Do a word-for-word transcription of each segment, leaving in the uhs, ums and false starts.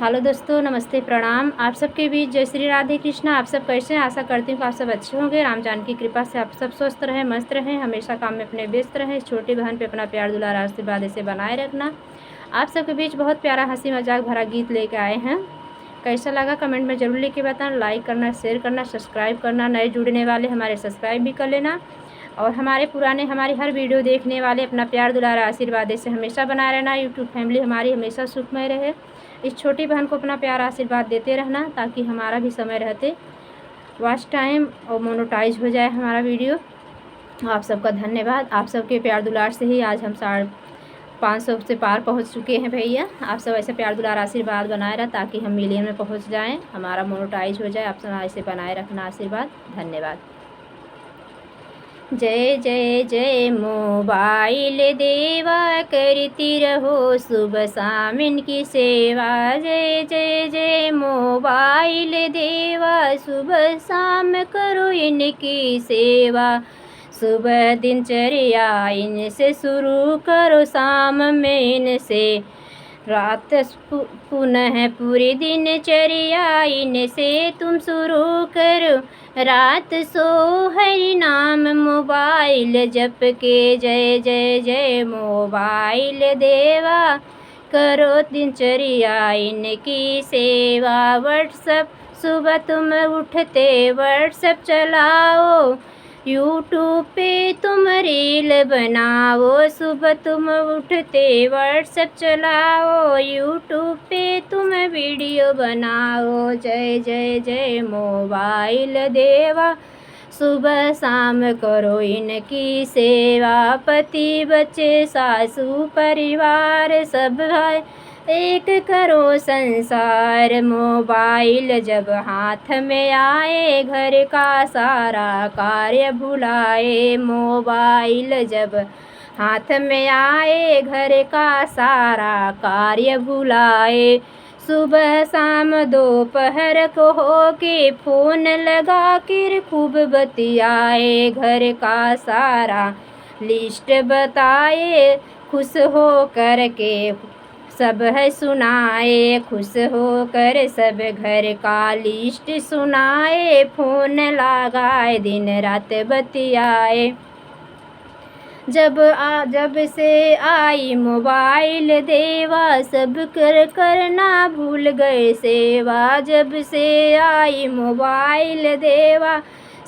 हेलो दोस्तों, नमस्ते, प्रणाम। आप सबके बीच जय श्री राधे कृष्णा। आप सब कैसे हैं? आशा करती हूँ कि आप सब अच्छे होंगे। राम जानकी कृपा से आप सब स्वस्थ रहें, मस्त रहें, हमेशा काम में अपने व्यस्त रहें। इस छोटी बहन पे अपना प्यार, दुलार, आशीर्वाद ऐसे बनाए रखना। आप सबके बीच बहुत प्यारा हंसी मजाक भरा गीत लेके आए हैं। कैसा लगा कमेंट में जरूर लिख के बताना। लाइक करना, शेयर करना, सब्सक्राइब करना। नए जुड़ने वाले हमारे सब्सक्राइब भी कर लेना। और हमारे पुराने, हमारी हर वीडियो देखने वाले अपना प्यार, दुलार, आशीर्वाद ऐसे हमेशा बनाए रहना। यूट्यूब फैमिली हमारी हमेशा सुखमय रहे। इस छोटी बहन को अपना प्यार आशीर्वाद देते रहना, ताकि हमारा भी समय रहते वॉच टाइम और मोनेटाइज हो जाए हमारा वीडियो। आप सबका धन्यवाद। आप सबके प्यार दुलार से ही आज हम साढ़े पाँच सौ से पार पहुँच चुके हैं भैया। आप सब ऐसे प्यार दुलार आशीर्वाद बनाए रहा, ताकि हम मिलियन में पहुँच जाएं, हमारा मोनेटाइज हो जाए। आप सब ऐसे बनाए रखना आशीर्वाद। धन्यवाद। जय जय जय मोबाइल देवा, करती रहो सुबह शाम इनकी सेवा। जय जय जय मोबाइल देवा, सुबह शाम करो इनकी सेवा। सुबह दिनचर्या इनसे शुरू करो, शाम में इनसे रात पु-, पुनः पूरी दिनचर्या इनसे तुम शुरू करो। रात सो हरि नाम मोबाइल जप के। जय जय जय मोबाइल देवा, करो दिनचर्या इनकी सेवा। WhatsApp सुबह तुम उठते WhatsApp चलाओ, YouTube पे तुम रील बनाओ। सुबह तुम उठते WhatsApp चलाओ, YouTube पे तुम वीडियो बनाओ। जय जय जय मोबाइल देवा, सुबह शाम करो इनकी सेवा। पति बच्चे सासू परिवार सब है, एक करो संसार। मोबाइल जब हाथ में आए, घर का सारा कार्य भुलाए। मोबाइल जब हाथ में आए, घर का सारा कार्य भुलाए। सुबह शाम दोपहर को होके फोन लगा कर खूब बतियाए। घर का सारा लिस्ट बताए, खुश हो करके सब है सुनाए। खुश होकर सब घर का लिस्ट सुनाए, फोन लगाए, दिन रात बतियाए। जब आ, जब से आई मोबाइल देवा, सब कर करना भूल गए सेवा। जब से आई मोबाइल देवा,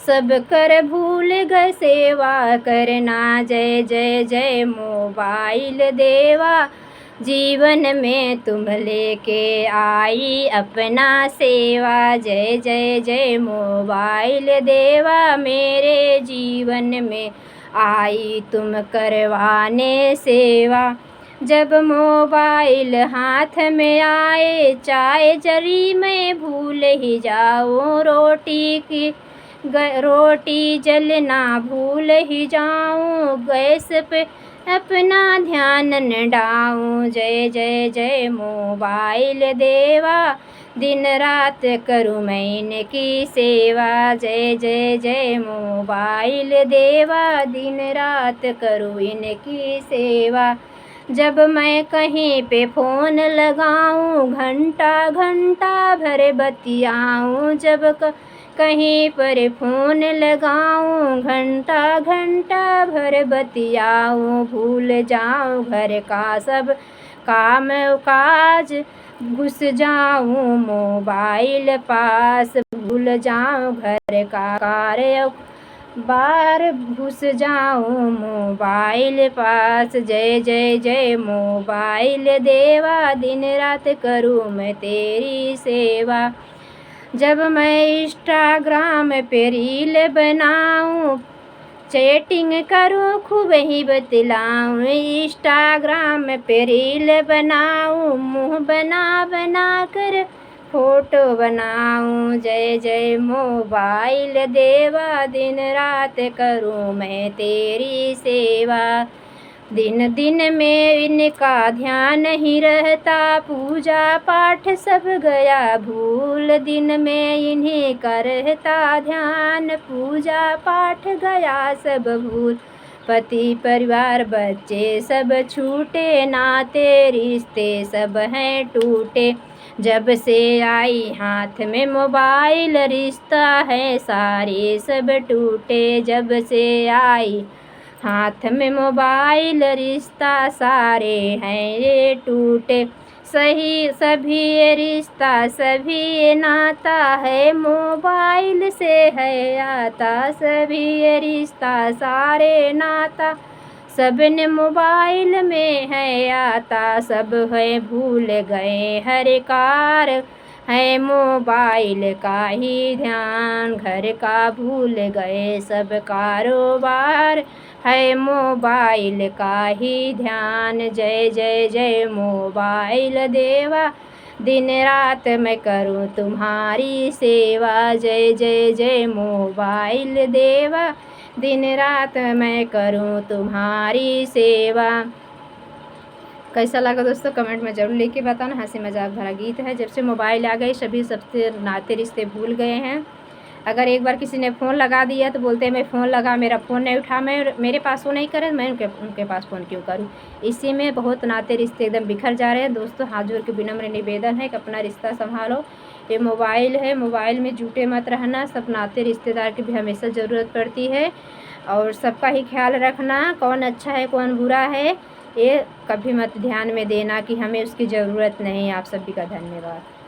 सब कर भूल गए सेवा करना। जय जय जय मोबाइल देवा, जीवन में तुम लेके आई अपना सेवा। जय जय जय मोबाइल देवा, मेरे जीवन में आई तुम करवाने सेवा। जब मोबाइल हाथ में आए, चाय जरी मैं भूल ही जाऊं। रोटी की ग-, रोटी जलना भूल ही जाऊं। गैस पे अपना ध्यान न डाऊं। जय जय जय मोबाइल देवा, दिन रात करूं मैं इनकी सेवा। जय जय जय मोबाइल देवा, दिन रात करूं इनकी सेवा। जब मैं कहीं पे फोन लगाऊं, घंटा घंटा भर बतियाऊं। जब क-, कहीं पर फोन लगाऊं, घंटा घंटा भर बतियाऊं। भूल जाऊं घर का सब काम काज, घुस जाऊं मोबाइल पास। भूल जाऊं घर का कार्य बार, घुस जाऊं मोबाइल पास। जय जय जय मोबाइल देवा, दिन रात करूं मैं तेरी सेवा। जब मैं Instagram पे रील बनाऊं, चैटिंग करूं खूब ही बतलाऊं। Instagram पे रील बनाऊं, मुंह बना बना कर फोटो बनाऊं। जय जय मोबाइल देवा, दिन रात करूं मैं तेरी सेवा। दिन दिन में इनका ध्यान ही रहता, पूजा पाठ सब गया भूल। दिन में इन्हीं का रहता ध्यान, पूजा पाठ गया सब भूल। पति परिवार बच्चे सब छूटे, नाते रिश्ते सब हैं टूटे। जब से आई हाथ में मोबाइल, रिश्ता है सारे सब टूटे। जब से आई हाथ में मोबाइल, रिश्ता सारे हैं ये टूटे। सही सभी ये रिश्ता, सभी ये नाता है मोबाइल से है आता। सभी ये रिश्ता, सारे नाता, सब ने मोबाइल में है आता। सब है भूल गए हर कार, है मोबाइल का ही ध्यान। घर का भूल गए सब कारोबार, है मोबाइल का ही ध्यान। जय जय जय मोबाइल देवा, दिन रात मैं करूँ तुम्हारी सेवा। जय जय जय मोबाइल देवा, दिन रात मैं करूँ तुम्हारी सेवा। कैसा लगा दोस्तों, कमेंट में जरूर लिख के बताना। हंसी मजाक भरा गीत है। जब से मोबाइल आ गए, सभी सबसे नाते रिश्ते भूल गए हैं। अगर एक बार किसी ने फ़ोन लगा दिया तो बोलते हैं, "मैं फ़ोन लगा, मेरा फ़ोन नहीं उठा, मैं, मेरे पास वो नहीं करे, मैं उनके, उनके पास फ़ोन क्यों करूँ?" इसी में बहुत नाते रिश्ते एकदम बिखर जा रहे हैं। दोस्तों, हाथ जोड़ के विनम्र निवेदन है कि अपना रिश्ता संभालो। ये मोबाइल है, मोबाइल में जुटे मत रहना। सब नाते रिश्तेदार की भी हमेशा ज़रूरत पड़ती है और सबका ही ख्याल रखना, कौन अच्छा है, कौन बुरा है, ये कभी मत ध्यान में देना कि हमें उसकी ज़रूरत नहीं। आप सभी का धन्यवाद।